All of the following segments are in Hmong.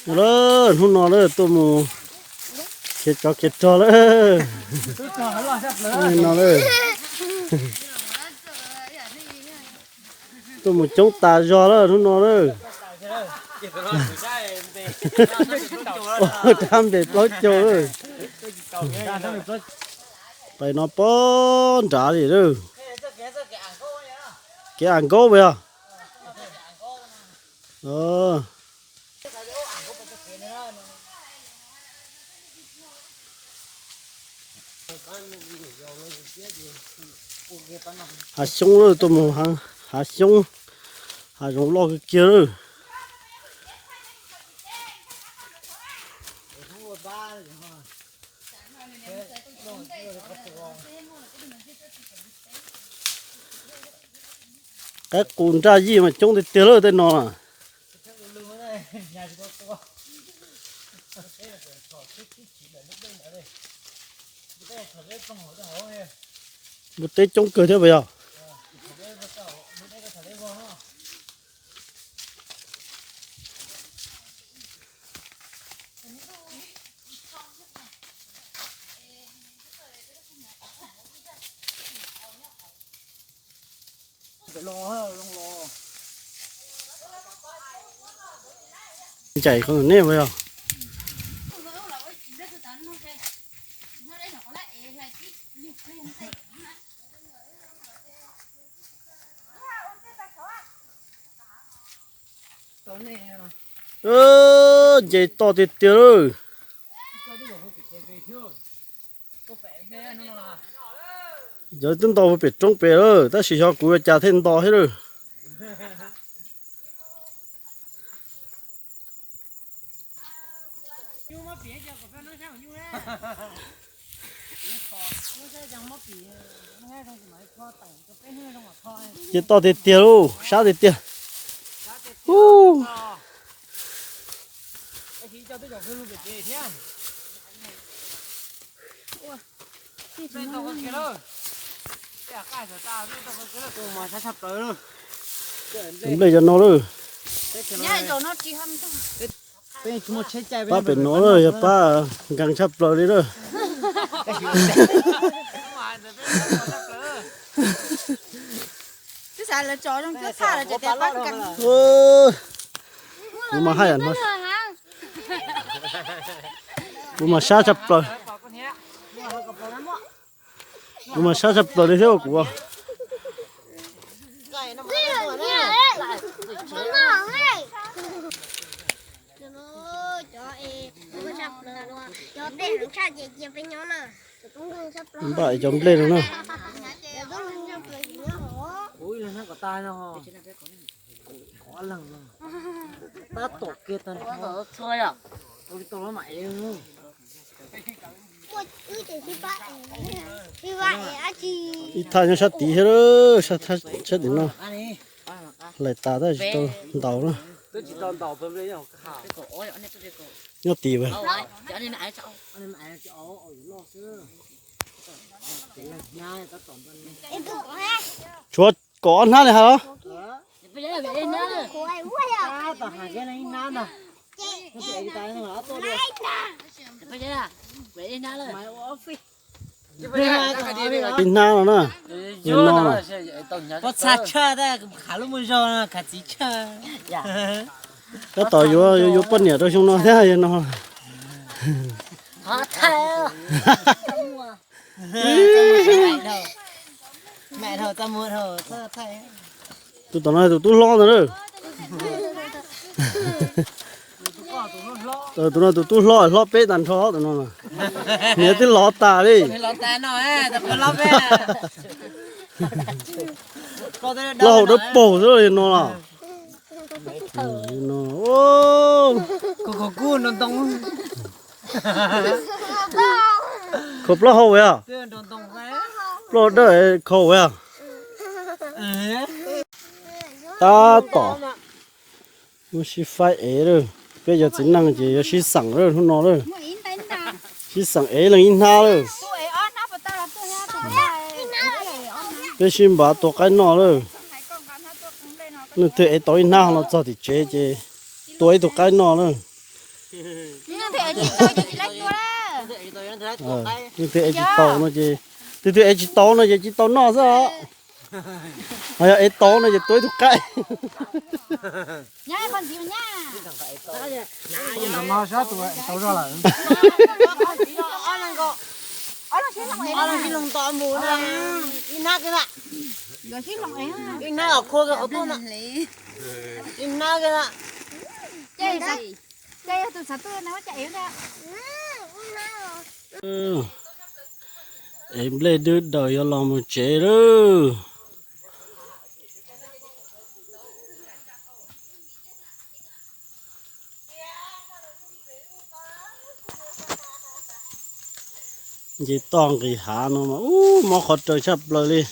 Lawm, hnub no lawm tuaj mus khiav tsov khiav rog lawm. No lawm, tuaj mus coob tas zog lawm hnub no lawm. Rab npes plaub caug lawm. Pais no pob nrad li lawm. Kev am nkaub puas yog? Hav xyoob lawm, tuaj mus hav xyoob, hav zoov loj kawg kiag lawm. Qaib qus nraj yij mas coob tiag tiag lawm tej no na. Npua teb coob kawg thiab puas yog? Ncaim qhov nej puas yog? Nce toj tiag tiag lawm. Yog twb nto pem roob pem lawm tab sis xyov kuv ua cas thiaj nto thiab lawm. Ces toj tiag tiag lauj, sab tiag tiag. Ub. Cov nplej cov no lawm. Pab pem no lawm yog pab nkees tshaj plaws li lawm. Kuv mas haj yam no, kuv mas sab tshaj plaws. Kuv mas sab tshaj plaws li thiab kuv. Npaj cov nplej no na. Ib thaj nyob sab tid thiab, sab tid no. Hlais tas tab sis tsis tau ntaus na. Nyob tid. Tshuav kom ob hnab li hos. Ib hnab no na. Pob txha tshaj, khav lub muaj zog khav txiv tshaj. Tab tom yuav yuav poj niam rau xyoo no thiab no. Tus tom no tus tub hlob ntag. Tus no tus tub hlob, hlob peb tag nrho tus no. Niag twb lov tas li. Plaub hau dawb paug xwb li no los. Khaus plaub hau ua, plaub hau dawb khaus ua. Tab tom muab sib faib ev lawm. Peb cov txiv neej ces yuav sib xeem lawm hnub no lawm. Sib xeem ev leej ib hnab lawm. Peb sib npav tua qaib noj lawm. Leej twg ev tau ib hnab no txog tim tsev ces tua ib tug qaib noj lawm. Leej twg ev tsis tau no ces, leej twg ev tsis tau no ces tsis tau noj xwb os. Ho yog ev tau no ces tua ib tug qaib. Ev nplej dwb daws yuav los mus tsev lawm. Nce toj nqis hav no mas ub mob qhov raws tshaj plaws li.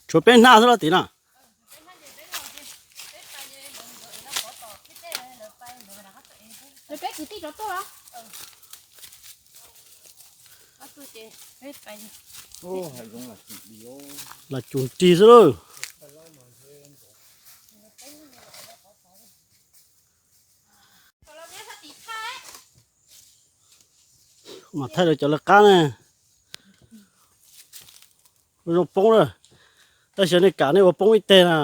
Tshuav peb hnab xwb los tim no. Lam cum rig xwb lawm. Mam thaij rau cov lawv qab ne. Ua zoo poob lawm. Tab sis nej kam nej ua poob ib teg na.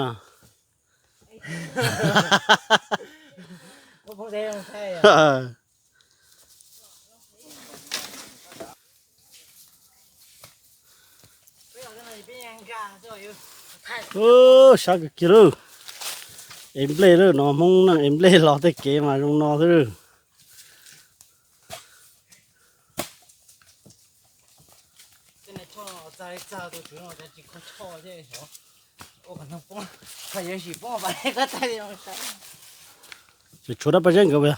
Sab kawg kiag lawm. Ev nplej lawm no, Hmoob neej ev nplej los tej kev mas zoo no xwb. Tshuav dab paj zeb nkawd puas yog?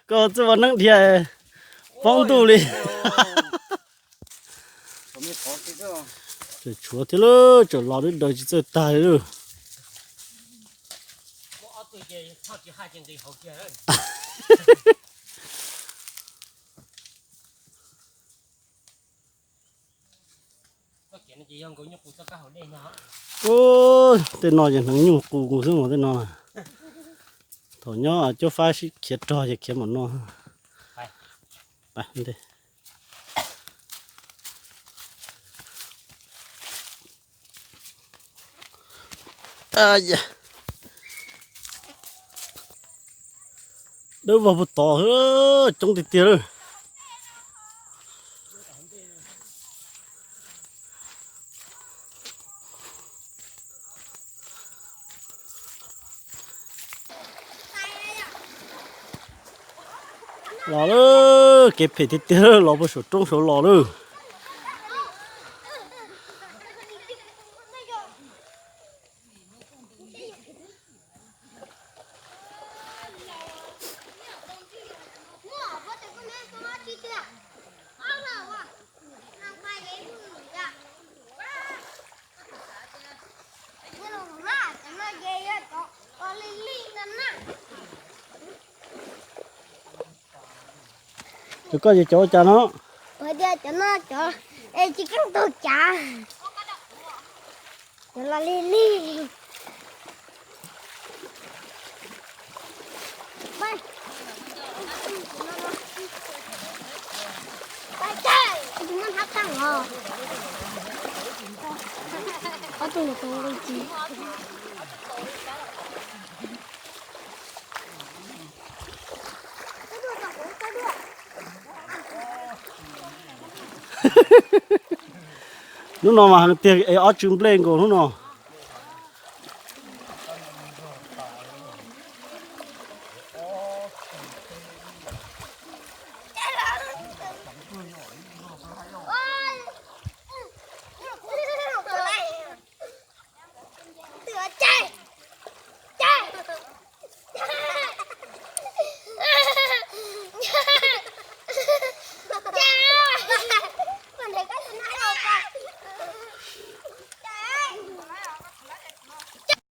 Koj txawj ua neeb dhia, poob ntuj li. Tshuav thiab lawm, tsam los dub daws tsis txawj tag li lawm. Ub, tej no ces hneev nyuj qus nkaus xwb mas tej no. Thaum nyob cuab fab sib khiav rog ces khiav npaum no. Dawb vog puag tod, coob tiag tiag lawm. Los lawm, kev phem tiag tiag lawm, los puag saum roob saud los lawm. Cov koj ces cov ua cas no? Cov no cov es tsis keej tug cav, cov los lig lig. Hnub no mas heev tiag, es ob tsw nplej nkaus hnub no.